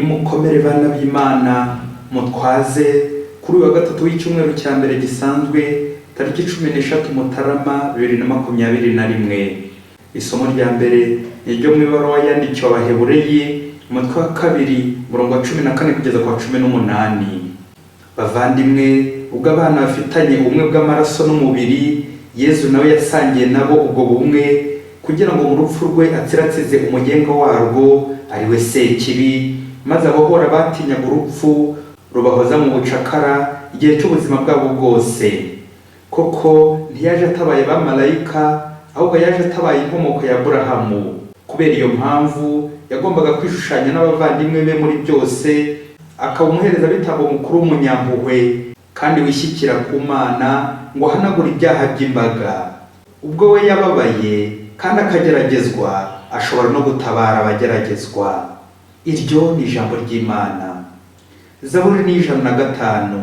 Nimukomere bana b'Imana, mutwaze kuri uyu wa gatatu w'icyumweru cya mbere gisanzwe, tariki 13 Mutarama 2021. Isomo rya mbere ni iryo mu ibaruwa yandikiwe Abahebureyi, umutwe wa kabiri, umurongo wa 14 kugeza ku wa 18. Bavandimwe, ubwo abana bafitanye ubumwe bw'amaraso n'umubiri, Yezu nawe yasangiye nabo ubwo bumwe, kugira ngo mu rupfu rwe atsiratsize umugenga warwo, ari we Sekibi, maze abohora batinyaga urupfu rubahoza mu bucakara igihe cy'ubuzima bwabo bwose. Koko ntiyaje atabaye abamarayika, ahubwo yaje atabaye inkomoko ya Aburahamu. Kubera iyo mpamvu yagombaga kwishushanya n'abavandimwe be muri byose, akaba umuherezabitambo mukuru w'umunyampuhwe kandi wishyikira ku Mana ngo ahanagure ibyaha by'imbaga. Ubwo we yababaye kandi akageragezwa, ashobora no gutabara abageragezwa. Iryo ni ijambo ry'Imana. Zaburi ni 105.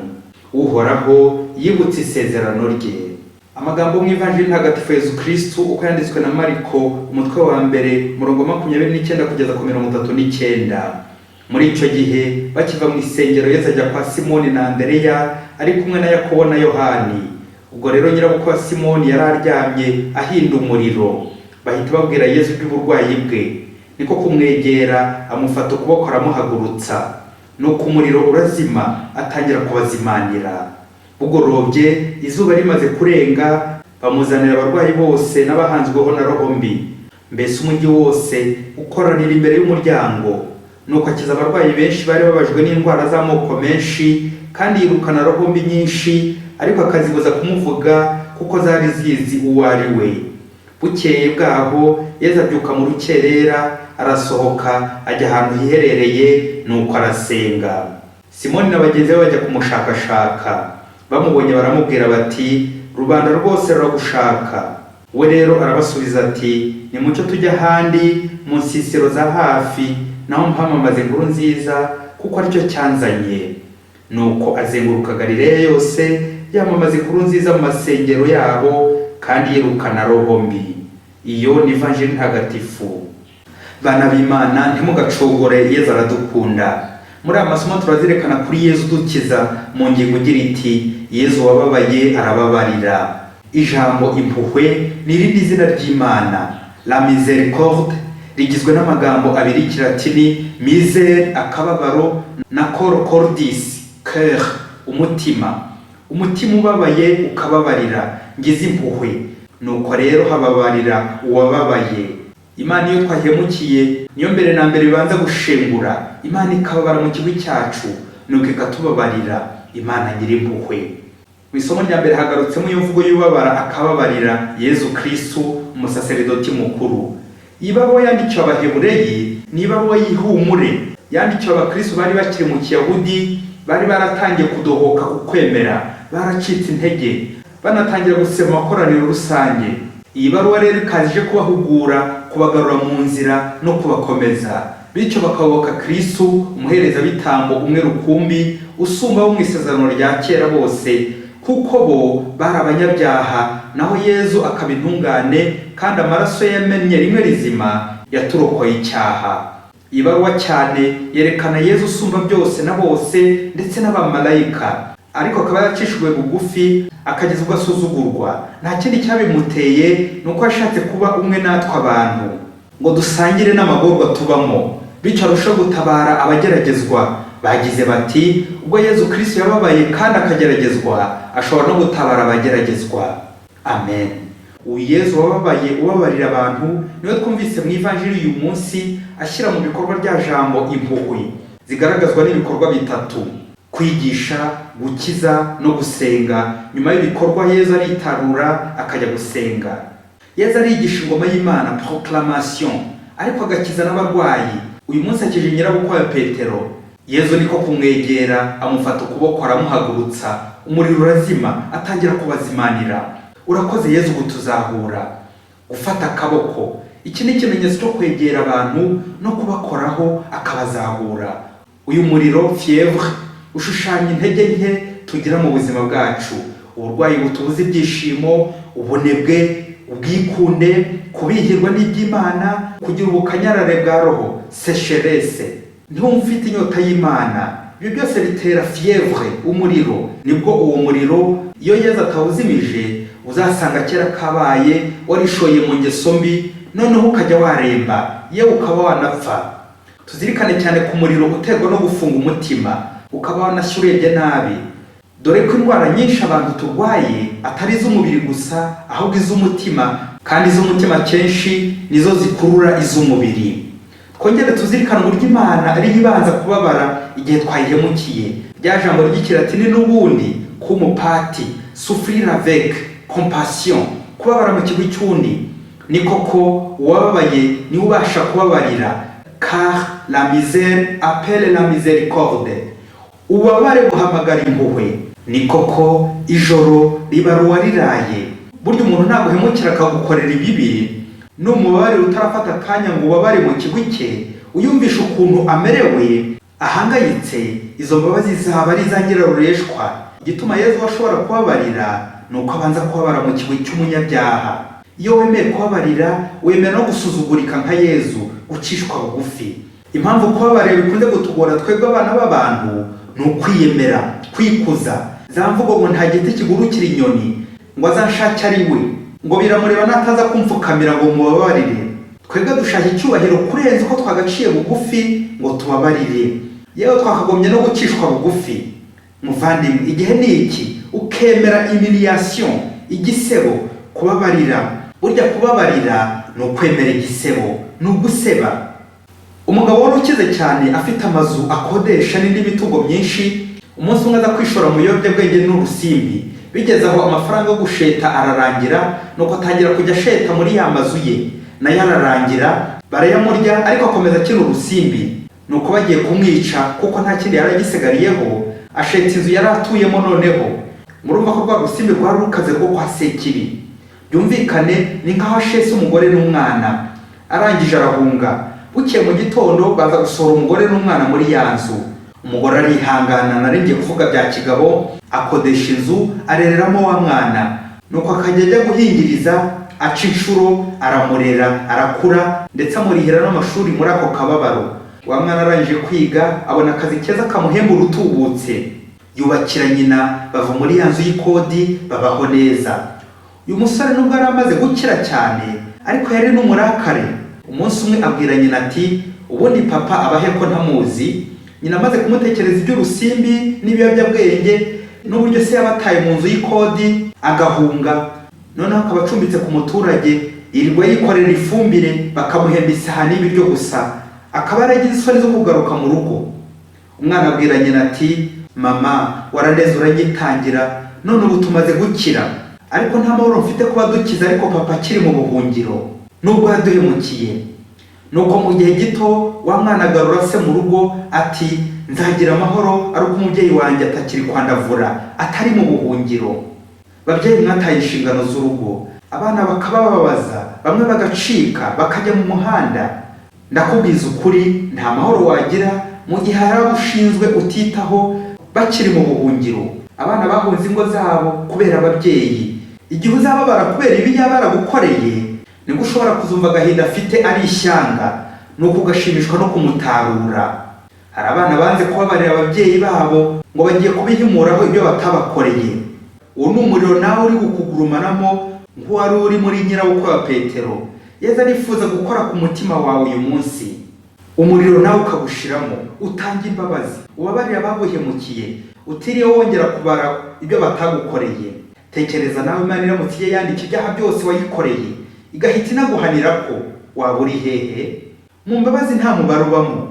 Uhoraho yibutse isezerano rye. Amagambo mu Ivanjiri Ntagatifu Yezu Kristu uko yanditswe na Mariko, umutwe wa mbere, umurongo wa 29 kugeza ku 39. Muri icyo gihe, bakiva mu isengero, Yezu ajya kwa Simoni na Andereya ari kumwe na Yakobo na Yohani. Ubwo rero nyirabukwe wa Simoni yari aryamye ahinda umuriro. Bahita babwira Yezu iby'uburwayi bwe. Niko kumwegera, amufata ukuboko, aramuhagurutsa. Nuko umuriro urazima, atangira kubazimanira. Bugorobye, izuba rimaze kurenga, bamuzanira abarwayi bose n'abahanzweho na roho mbi. Mbese umujyi wose ukoranira imbere y'umuryango. Nuko akiza abarwayi benshi bari babajwe n'indwara z'amoko menshi, kandi yirukana roho mbi nyinshi, ariko akazibuza kumuvuga kuko zari zizi uwo ari we. Bukeye bwaho, Yezu abyuka mu rukerera, arasohoka ajya ahantu hiherereye, nuko arasenga. Simoni na bagenzi be bajya kumushakashaka. Bamubonye baramubwira bati: "Rubanda rwose ruragushaka." We rero arabasubiza ati: "Nimucyo tujya ahandi mu nsisiro za hafi, naho mpamamaza inkuru nziza, kuko aricyo cyanzanye." Nuko azenguruka Galileya yose, yamamaza inkuru nziza mu masengero yabo kandi yirukana roho mbi. Iyo ni Ivanjiri Ntagatifu. Bana b'Imana, ntimugacogore, Yezu aradukunda. Muri aya masomo turazirikana kuri Yezu udukiza mu ngingo igira iti: "Yezu wababaye arababarira." Ijambo impuhwe ni irindi zina ry'Imana, la miséricorde, rigizwe n'amagambo abiri y'ikilatini: miser, akababaro, na cor, cordis, cœur, umutima. Umutima ubabaye ukababarira, ngize impuhwe. Nuko rero hababarira uwababaye. Imana iyo twahemukiye niyo mbere na mbere ibanza gushengura, Imana ikababara mu kigwi cyacu, nuko ikatubabarira. Imana nyir'impuhwe. Mu isomo rya mbere hagarutsemo iyo mvugo y'ubabara akababarira, Yezu Kristu umusaseridoti mukuru. Iyi baruwa yandikiwe Abahebureyi ni ibaruwa y'ihumure yandikiwe abakristu bari bakiri mu Kiyahudi, bari baratangiye kudohoka ku kwemera, baracitse intege, banatangira gusema amakoraniro rusange. Iyi baruwa rero ikaza ije kubahugura, kubagarura mu nzira no kubakomeza, bityo bakayoboka Kristu umuherezabitambo umwe rukumbi usumba bo mu isezerano rya kera bose, kuko bo bari abanyabyaha, naho Yezu akaba intungane, kandi amaraso ye yamennye rimwe rizima yaturokoye icyaha. Iyi baruwa cyane yerekana Yezu usumba byose na bose, ndetse n'abamarayika, ariko akaba yaracishijwe bugufi akageza ubwo asuzugurwa. Nta kindi cyabimuteye, ni uko yashatse kuba umwe natwe abantu, ngo dusangire n'amagorwa tubamo, bityo arusheho gutabara abageragezwa. Bagize bati: "Ubwo Yezu Kristo yababaye kandi akageragezwa, ashobora no gutabara abageragezwa." Amen. Uyu Yezu wababaye ubabarira abantu niwe twumvise mu Ivanjiri uyu munsi ashyira mu bikorwa rya jambo impuhwe zigaragazwa n'ibikorwa bitatu: kwigisha, gukiza no gusenga. Nyuma y'ibikorwa, Yezu aritarura akajya gusenga. Yezu arigisha ingoma y'Imana, proclamation, ariko agakiza n'abarwayi. Uyu munsi akije nyirabukwe wa Petero. Yezu niko kumwegera, amufata ukuboko, aramuhagurutsa, umuriro urazima, atangira kubazimanira. Urakoze Yezu kutuzahura. Gufata akaboko, iki ni ikimenyetso cyo kwegera abantu no kubakoraho akabazahura. Uyu muriro, fièvre, ushushanya intege nke tugira mu buzima bwacu, uburwayi butubuza ibyishimo, ubunebwe, ubwikunde, kubihirwa n'iby'Imana, kugira ubukanyarare bwa roho, sécheresse. Ntiwumva ufite inyota y'Imana. Ibyo byose bitera fièvre, umuriro. Nibwo uwo muriro, iyo Yezu atawuzimije, uzasanga kera kabaye warishoye mu ngeso mbi, noneho ukajya waremba, yewe ukaba wanapfa. Tuzirikane cyane ku muriro uterwa no gufunga umutima, ukaba wanashya urebye nabi, dore ko indwara nyinshi abantu turwaye atari iz'umubiri gusa, ahubwo iz'umutima, kandi iz'umutima kenshi nizo zikurura iz'umubiri. Twongere tuzirikane uburyo Imana ariyo ibanza kubabara igihe twayihemukiye. Rya jambo ry'Ikilatini n'ubundi, cum pati, souffrir avec compassion, kubabara mu kigwi cy'undi. Ni koko, uwababaye niwe ubasha kubabarira, car la misère appelle la miséricorde. Ububabare buhamagara impuhwe. Ni koko, ijoro ribara riraye. Burya umuntu naguhemukira, akagukorera ibibi, numubabarira utarafata akanya ngo ubabare mu kigwi cye, uyumvisha ukuntu amerewe, ahangayitse, izo mbabazi zaba ari iza nyirarureshwa. Igituma Yezu ashobora kubabarira ni uko abanza kubabara mu kigwi cy'umunyabyaha. Iyo wemeye kubabarira, wemera no gusuzugurika nka Yezu, gucishwa bugufi. Impamvu kubabarira bikunze kutugora twebwe abana b'abantu ni ukwiyemera, kwikuza, za mvugo ngo nta giti kigurukira inyoni, ngo azanshake ari we, ngo biramureba nataza kumfukamira ngo mubabarire. Twebwe dushaka icyubahiro kurenza uko twagaciye bugufi ngo tubabarire. Yewe, twakagombye no gucishwa bugufi. Muvandimwe, igihe ni iki ukemera humiliation, igisebo. Kubabarira, burya kubabarira ni ukwemera igisebo, ni uguseba. Umugabo wari ukize cyane, afite amazu akodesha n'indi mitungo myinshi, umunsi umwe aza kwishora mu biyobyabwenge n'urusimbi. Bigeze aho amafaranga yo gusheta ararangira, nuko atangira kujya asheta muri ya mazu ye, nayo ararangira, barayamurya, ariko akomeza akina urusimbi. Nuko bagiye kumwica, kuko nta kindi yari agisigariyeho, asheta inzu yari atuyemo. Noneho murumva ko rwa rusimbi rwari rukaze rwo kwa Sekibi. Byumvikane, ni nk'aho ashese umugore n'umwana. Arangije arahunga. Bukeye mu gitondo baza gusohora umugore n'umwana muri ya nzu. Umugore arihangana, nari ngiye kuvuga bya kigabo, akodesha inzu, arereramo wa mwana, nuko akajya ajya guhingiriza, aca inshuro, aramurera arakura, ndetse amurihira n'amashuri muri ako kababaro. Wa mwana arangije kwiga, abona akazi keza kamuhemba urutubutse, yubakira nyina, bava muri ya nzu y'ikodi, babaho neza. Uyu musore, nubwo yari amaze gukira cyane, ariko yari n'umurakare. Umunsi umwe abwira nyina ati: "Ubundi papa abahe ko ntamuzi?" Nyina amaze kumutekereza iby'urusimbi n'ibiyobyabwenge n'uburyo se yabataye mu nzu y'ikodi agahunga, noneho akaba acumbitse ku muturage, yirirwa yikorera ifumbire, bakamuhemba isahani y'ibiryo gusa, akaba yaragize isoni zo kugaruka mu rugo. Umwana abwira nyina ati: "Mama, warandeze, uranyitangira, none ubu tumaze gukira, ariko nta mahoro mfite kuba dukize ariko papa akiri mu buhungiro, nubwo yaduhemukiye." Nuko mu gihe gito wa mwana agarura se mu rugo, ati: "Nzagira amahoro ari uko umubyeyi wanjye atakiri kwandavura, atari mu buhungiro." Babyeyi mwataye inshingano z'urugo, abana bakabababaza, bamwe bagacika bakajya mu muhanda, ndakubwiza ukuri, nta mahoro wagira mu gihe hari abo ushinzwe utitaho bakiri mu buhungiro. Abana bahunze ingo zabo kubera ababyeyi. Igihe uzababara kubera ibi yaba yaragukoreye, nibwo ushobora kuzumva agahinda afite ari ishyanga, nuko ugashimishwa no kumutarura. Hari abana banze kubabarira ababyeyi babo, ngo bagiye kubihimuraho ibyo batabakoreye. Uwo ni umuriro nawe uri kukugurumanamo nk'uwari uri muri nyirabukwe wa Petero. Yezu arifuza gukora ku mutima wawe uyu munsi, umuriro nawe ukagushiramo, utanga imbabazi, ubabarira abaguhemukiye, utiriwe wongera kubara ibyo batagukoreye. Tekereza nawe, Imana iramutse iyo yandika ibyaha byose wayikoreye, igahita inaguhanira, ko waba uri hehe? Mu mbabazi nta mubare ubamo,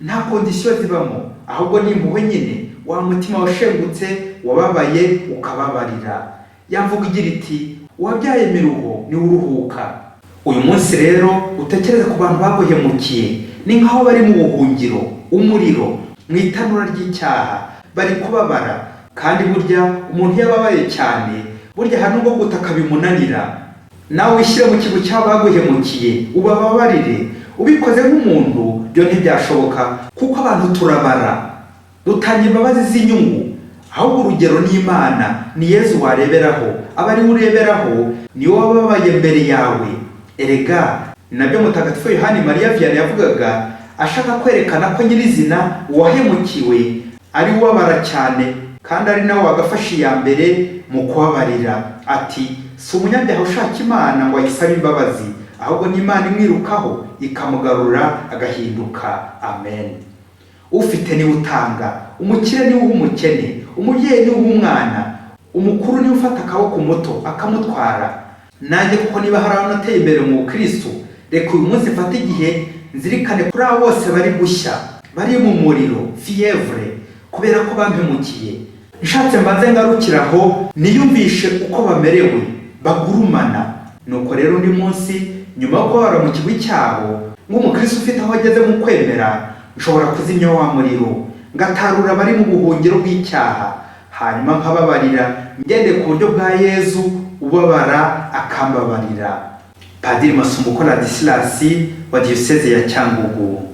nta condition zibamo, ahubwo ni impuhwe nyine, wa mutima washengutse, wababaye, ukababarira. Ya mvugo igira iti: "Uwabyaye miruho niwe uruhuka." Uyu munsi rero utekereze ku bantu baguhemukiye, ni nk'aho bari mu buhungiro, umuriro mu itanura ry'icyaha, bari kubabara. Kandi burya umuntu iyo ababaye cyane, burya hari n'ubwo gutaka bimunanira. Nawe wishyire mu kigo cy'abaguhemukiye, ubababarire. Ubikoze nk'umuntu byo ntibyashoboka, kuko abantu turabara, dutanga imbabazi z'inyungu. Ahubwo urugero ni Imana, ni Yezu wareberaho, aba ariwe ureberaho, niwe wababaye mbere yawe. Erega ni nabyo Mutagatifu Yohani Mariya Vianney yavugaga. Ashaka kwerekana ko nyirizina uwahemukiwe ari we ubabara cyane, kandi ari nawe wagafashe iya mbere mu kubabarira. Ati: "Si umunyabyaha ushaka Imana ngo ayisabe imbabazi, ahubwo ni Imana imwirukaho ikamugarura agahinduka." Amen. Ufite niwe utanga, umukire niwe uha umukene, umubyeyi niwe uha umwana, umukuru niwe ufata akaboko umuto akamutwara. Nanjye kuko niba hari aho nateye imbere mu bukristu, reka uyu munsi mfate igihe nzirikane kuri abo bose bari gushya, bari mu muriro, fièvre, kubera ko bampemukiye. Nshatse mbanze ngarukire aho, niyumvishe uko bamerewe, bagurumana. Nuko rero undi munsi, nyuma yo kubabara mu kigwi cyabo, nk'umukristo ufite aho ageze mu kwemera, nshobora kuzimya wa muriro, ngatarura abari mu buhungiro bw'icyaha, hanyuma nkababarira ngendeye ku buryo bwa Yezu ubabara akambabarira. Padiri Masumbuko Ladislas wa Diyoseze ya Cyangugu.